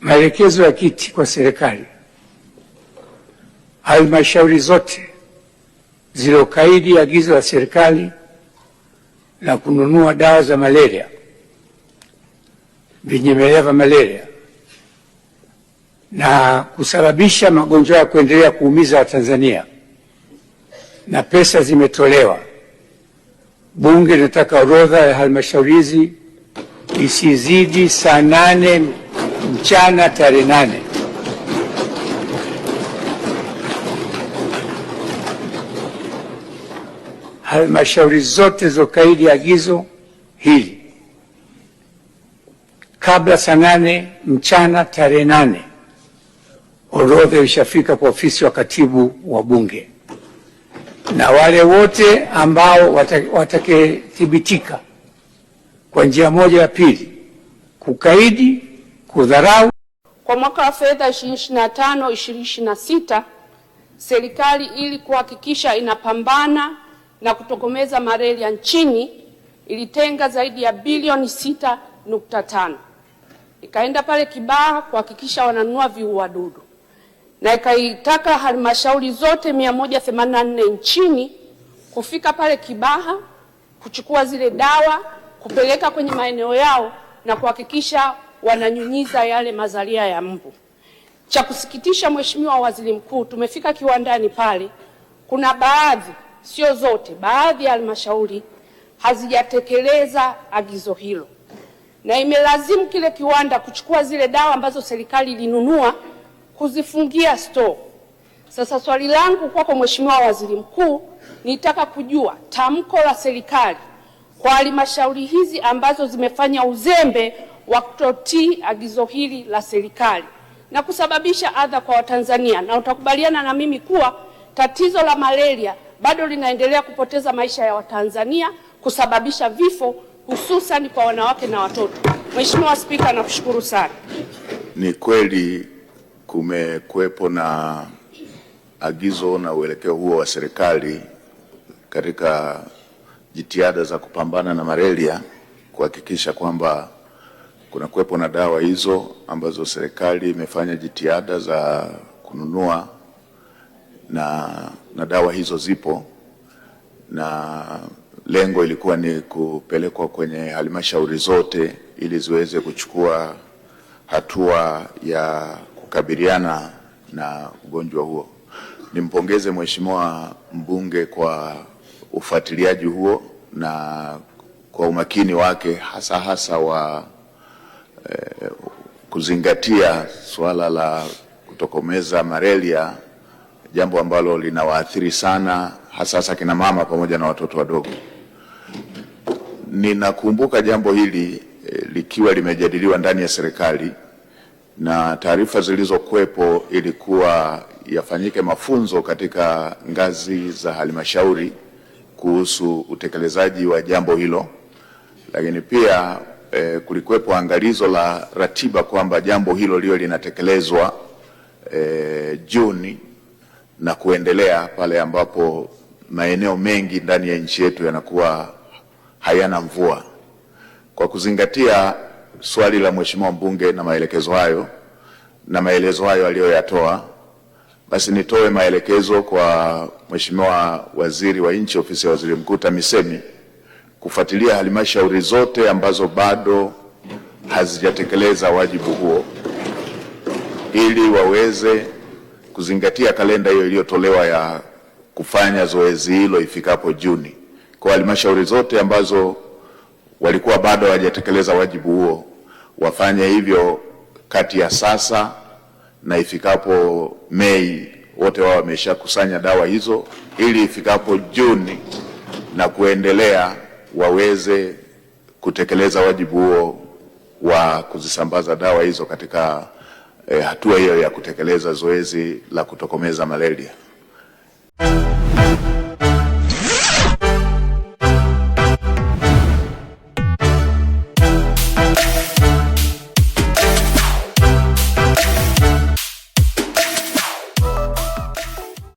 Maelekezo ya kiti kwa serikali, halmashauri zote zilizokaidi agizo la serikali la kununua dawa za malaria, vinyemelea vya malaria na kusababisha magonjwa ya kuendelea kuumiza Watanzania, na pesa zimetolewa. Bunge linataka orodha ya halmashauri hizi isizidi saa 8 mchana tarehe 8. Halmashauri zote zilizokaidi agizo hili kabla saa 8 mchana tarehe 8, orodha ilishafika kwa ofisi wa katibu wa Bunge, na wale wote ambao watakethibitika kwa njia moja ya pili kukaidi, kudharau. Kwa mwaka wa fedha 2025 2026, serikali ili kuhakikisha inapambana na kutokomeza malaria nchini ilitenga zaidi ya bilioni 6.5. Ikaenda pale Kibaha kuhakikisha wananunua viuadudu na ikaitaka halmashauri zote 184 nchini kufika pale Kibaha kuchukua zile dawa kupeleka kwenye maeneo yao na kuhakikisha wananyunyiza yale mazalia ya mbu. Cha kusikitisha, Mheshimiwa Waziri Mkuu, tumefika kiwandani pale, kuna baadhi, sio zote, baadhi ya halmashauri hazijatekeleza agizo hilo, na imelazimu kile kiwanda kuchukua zile dawa ambazo serikali ilinunua kuzifungia store. Sasa swali langu kwako Mheshimiwa Waziri Mkuu, nitaka kujua tamko la serikali kwa halmashauri hizi ambazo zimefanya uzembe wa kutotii agizo hili la serikali na kusababisha adha kwa Watanzania, na utakubaliana na mimi kuwa tatizo la malaria bado linaendelea kupoteza maisha ya Watanzania, kusababisha vifo hususan kwa wanawake na watoto. Mheshimiwa Spika, nakushukuru sana. Ni kweli kumekuwepo na agizo na uelekeo huo wa serikali katika jitihada za kupambana na malaria, kuhakikisha kwamba kuna kuwepo na dawa hizo ambazo serikali imefanya jitihada za kununua na dawa hizo zipo, na lengo ilikuwa ni kupelekwa kwenye halmashauri zote ili ziweze kuchukua hatua ya kukabiliana na ugonjwa huo. Nimpongeze Mheshimiwa mbunge kwa ufuatiliaji huo na kwa umakini wake hasa hasa wa kuzingatia suala la kutokomeza malaria, jambo ambalo linawaathiri sana hasa hasa kina mama pamoja na watoto wadogo. Ninakumbuka jambo hili likiwa limejadiliwa ndani ya serikali na taarifa zilizokuwepo ilikuwa yafanyike mafunzo katika ngazi za halmashauri kuhusu utekelezaji wa jambo hilo, lakini pia kulikuwepo angalizo la ratiba kwamba jambo hilo liwe linatekelezwa Juni na kuendelea pale ambapo maeneo mengi ndani ya nchi yetu yanakuwa hayana mvua. Kwa kuzingatia swali la Mheshimiwa mbunge na maelekezo hayo na maelezo hayo aliyoyatoa, basi nitoe maelekezo kwa Mheshimiwa Waziri wa Nchi, Ofisi ya Waziri Mkuu TAMISEMI, kufuatilia halmashauri zote ambazo bado hazijatekeleza wajibu huo ili waweze kuzingatia kalenda hiyo iliyotolewa ya kufanya zoezi hilo ifikapo Juni. Kwa halmashauri zote ambazo walikuwa bado hawajatekeleza wajibu huo wafanye hivyo kati ya sasa na ifikapo Mei, wote wao wameshakusanya dawa hizo, ili ifikapo Juni na kuendelea waweze kutekeleza wajibu huo wa kuzisambaza dawa hizo katika hatua hiyo ya kutekeleza zoezi la kutokomeza malaria.